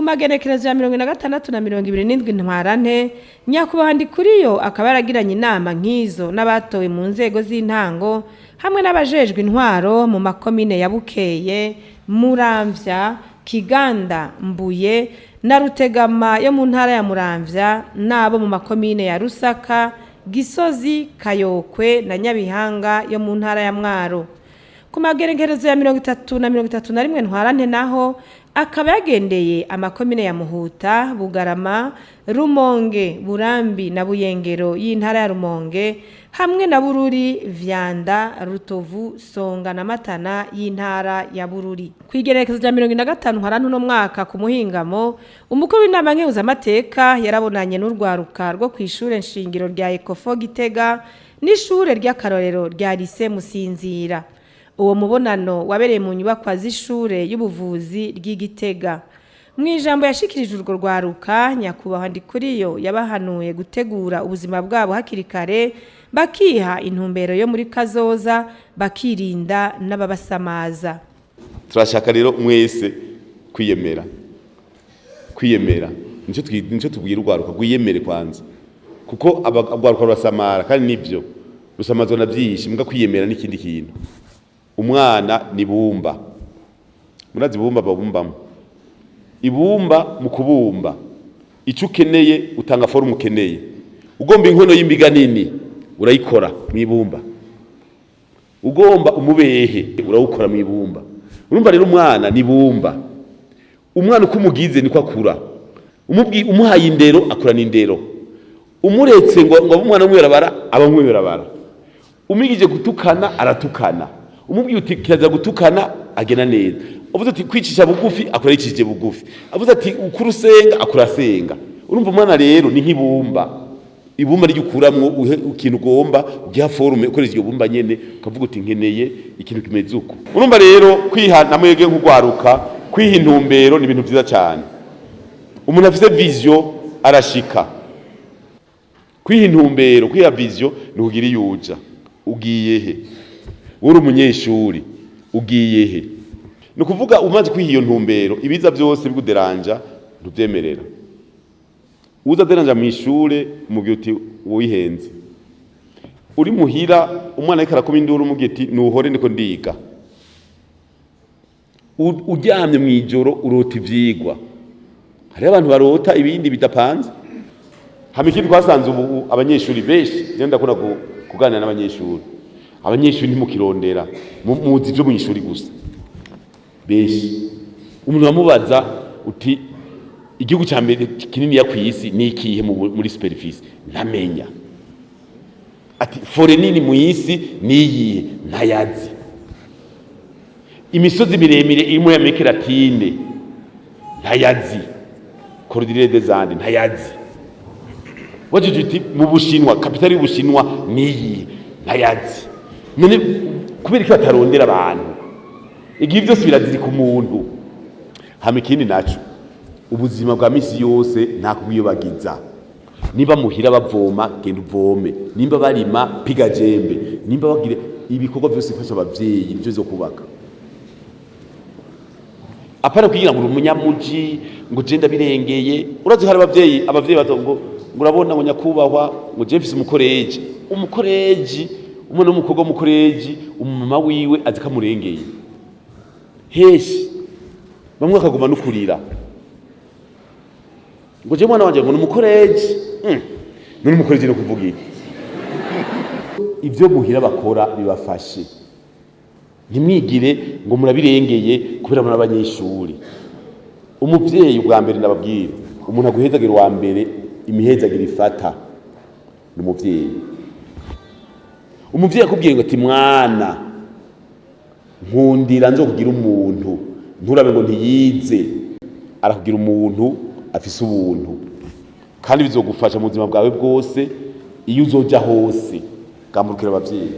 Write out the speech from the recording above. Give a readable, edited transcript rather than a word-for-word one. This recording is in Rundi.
Magenekerezo ya 46 na 27 Ntwarante, Nyakubahwa Ndikuriyo akaba yaragiranye inama nk'izo n'abatowe mu nzego z'intango hamwe n'abajejwe intwaro mu makomine ya Bukeye, Muramvya, Kiganda, Mbuye na Rutegama yo mu ntara ya Muramvya, n'abo mu makomine ya Rusaka, Gisozi, Kayokwe na Nyabihanga yo mu ntara ya Mwaro. Ku magerekerezo ya 30 na 31 Ntwarante naho, akaba yagendeye amakomine ya Muhuta, Bugarama, Rumonge, Burambi na Buyengero y'intara ya Rumonge, hamwe na Bururi, Vyanda, Rutovu, Songa na Matana y'intara ya Bururi. Ku igerekezo rya 45 Ntwarante uno mwaka ku muhingamo, umukuru w'inama nkenguzamateka yarabonanye n'urwaruka rwo kw'ishure nshingiro rya Ecofo Gitega n'ishure ry'akarorero rya Lycée Musinzira. Uwo mubonano wabereye mu nyubakwa z'ishure y'ubuvuzi ry'Igitega. Mu ijambo yashikirije urwo rwaruka, Nyakubahwa Ndikuriyo yabahanuye gutegura ubuzima bwabo hakiri kare, bakiha intumbero yo muri kazoza, bakirinda n'ababasamaza. Turashaka rero mwese kwiyemera. Kwiyemera nico tubwira urwaruka: rwiyemere kwanza, kuko urwaruka rurasamara, kandi nivyo, rusamazwa na vyinshi. Mbwa kwiyemera n'ikindi kintu. Umwana ni bumba. Murazi ibumba babumbamo? Ibumba mu kubumba, icyo ukeneye utanga forme ukeneye. Ugomba inkono y'imbiga nini, urayikora mu ibumba. Ugomba umubehe, urawukora mu ibumba. Urumva rero, umwana ni ibumba. Umwana uko umugize niko akura. Umuhaye indero, akurana indero. Umuretse ngo abe umwana w'umwibarabara, aba umwibarabara. Umwigije gutukana, aratukana. Umubwiye uti "Kirazira gutukana", agena neza. Uvuze uti "Kwicisha bugufi", akora yicishije bugufi. Avuze ati "Ukura usenga", akura asenga. Urumva, umwana rero ni nk'ibumba. Ibumba ryo ukuramwo ikintu ugomba, ugiha forme ukoresheje iryo bumba nyene, ukavuga uti "Nkeneye ikintu kimeze uko". Urumva rero, kwiha namwege nk'ugwaruka, kwiha intumbero ni ibintu vyiza cyane. Umuntu afise vision arashika. Kwiha intumbero, kwiha vision, ni kugira iyo uja. Ugiye he? Uri umunyeshuri, ugiye he? Ni ukuvuga, umaze kwiha iyo ntumbero, ibiza byose biguderanja ntuvyemerera. Uza deranja mu ishure, umubwira uti "Wihenze". Uri muhira, umwana ariko arakoma induru, umubwira uti "Nuhore, ndiko ndiga". Uryamye mw'ijoro, urota ivyigwa. Hariho abantu barota ibindi bidapanze. Hama ikindi twasanze ubu, abanyeshuri benshi, jewe ndakunda kuganira n'abanyeshuri. Abanyeshuri ntimukirondera, muzi ivyo mw'ishuri gusa benshi. Umuntu amubaza uti "Igihugu cya mbere kininiya kw'isi ni ikihe muri superficie?", ntamenya. Ati "Forêt nini mu isi ni iyihe?", ntayazi. Imisozi miremire iri muri Amerika Latine, ntayazi. Cordillère des Andes, ntayazi. Wajije uti "Mu Bushinwa, capitale y'Ubushinwa ni iyihe?", ntayazi. None kubera ko batarondera abantu, igihe byose birazirika umuntu. Hama ikindi naco, ubuzima bwa misi yose nta kubwiyobagiza. Nimba muhira bavoma, genda uvome. Nimba barima, piga jembe. Nimba bagira ibikorwa byose, bifasha abavyeyi. Nivyo zo kubaka, apana kugira ngo uri umunyamuji, ngo je ndabirengeye. Urazi hari abavyeyi baza ngo urabona, ngo nyakubahwa, ngo je mfise umukoreji. Umukoreji, umwana w'umukobwa w'umukoreji, umumama wiwe azi ko amurengeye heshi. Bamwe bakaguma no kurira ngo je mwana wanje ngo ni umukoreji. None umukoreji no kuvuga iki? Ibyo muhira bakora bibafashe. Ntimwigire ngo murabirengeye kubera muri abanyeshuri. Umuvyeyi ubwa mbere, ndababwira, umuntu aguhezagira uwa mbere, imihezagiro ifata, ni umuvyeyi. Umuvyeyi akubwiye ngo ati "Mwana, nkundira nzokugira umuntu", nturabe ngo ntiyize, arakugira umuntu afise ubuntu, kandi bizogufasha mu buzima bwawe bwose, iyo uzoja hose. Gamurukira abavyeyi.